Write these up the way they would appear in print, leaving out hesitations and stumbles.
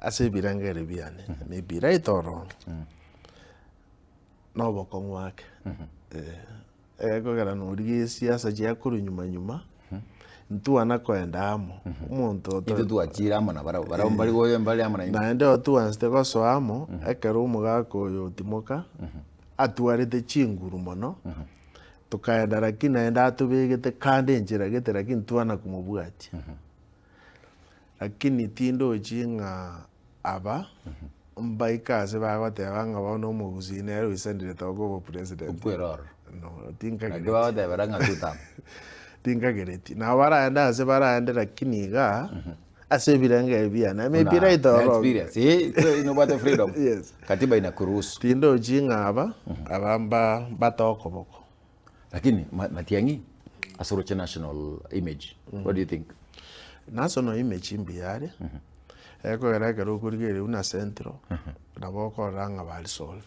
Ase ebirengererio biane, maybe right or wrong, na obokong'u ake. Egekogera norigia esiasa chia korwa nyuma nyuma, ntwana koenda amo, omonto oto- Intwe twachire amo nabarabwo, barabwo mbari gocha mbare amo naintwe. Naende otwansete gosoa amo, ekero omogaka oyo otimoka, atwarete chinguru mono, tokaenda lakini naende atobegete kando enchera gete lakini twana komobwatia. Lakini tindochi ng'a aba mbaike ase bagoteba ng'a bono omogusii nere oisanire toka obopresident. Okwere ororo. No, Naki tinkagereti. bagotebera ng'a two term. Tinkagereti. Nabo baraende ase baraende lakini igaa, ase ebirengererio biane, I may be right or Na wrong. experience. Eh, so nobwate freedom. Yes. Katiba inakuruhusu. Tindochi ng'a aba, aba mba mbatoe okoboko. Lakini ma- Matiang'i ase oroche national image. What do you think? National image mbuya are, ekogera ekero okorigereria buna central, nabo okorora ng'a bari solved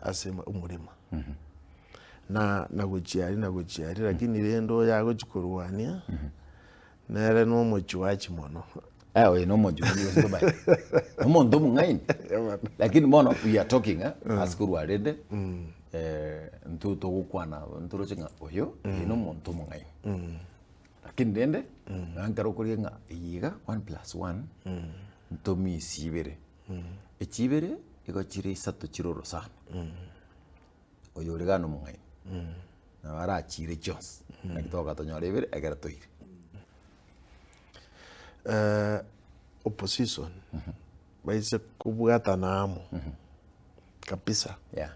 ase omoremo. Na na gochia aria na gochia aria lakini rende oyo agochia korwania, nere na omochuachi mono. Eh, oyo nomochuachi gose tobae. Omonto omong'aini. Lakini bono we are talking eh, ase korwa rende eh, intwe togokwana ntoroche ng'a oyo oyo nomonto omong'aini. Lakini rende, nonye ekero okorigia ng'a eye iga one plus one, ntomisi ibere. Echi ibere, igo chire isato chire orosana. Oyo ore iga nomong'aini, nabo arachire chionsi, naki togoka tonyore ibere ekero toire. Opposition, baise kobwatana amo, kabisa. Yeah.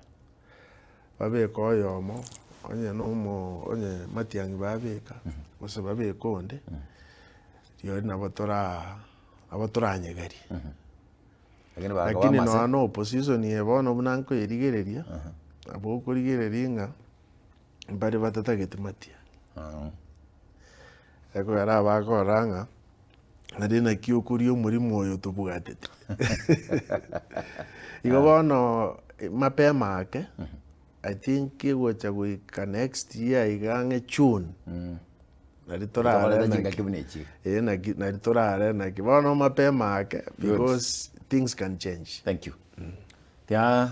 Babeke oyomo, onye na omo onye Matiang'i babeka, gose babeke onde, rirorio nabo toraa nabo toranyegerie. Lakini bagakoba Lakini amase. nonya na opposition eye bono buna nkoyerigereria, nabo okorigereria ng'a mbare batatageti Matiang'i. Ekogera abakorora ng'a naende naki okoria omorimo oyo tobwatete. Igo bono mapema ake, I think egocha goika next year iga ang'e June, nari torare Tokoreta naki, chingaki buna echi. eh naki nari torare naki. Bono mapema ake because things can change. Thank you. Tiga.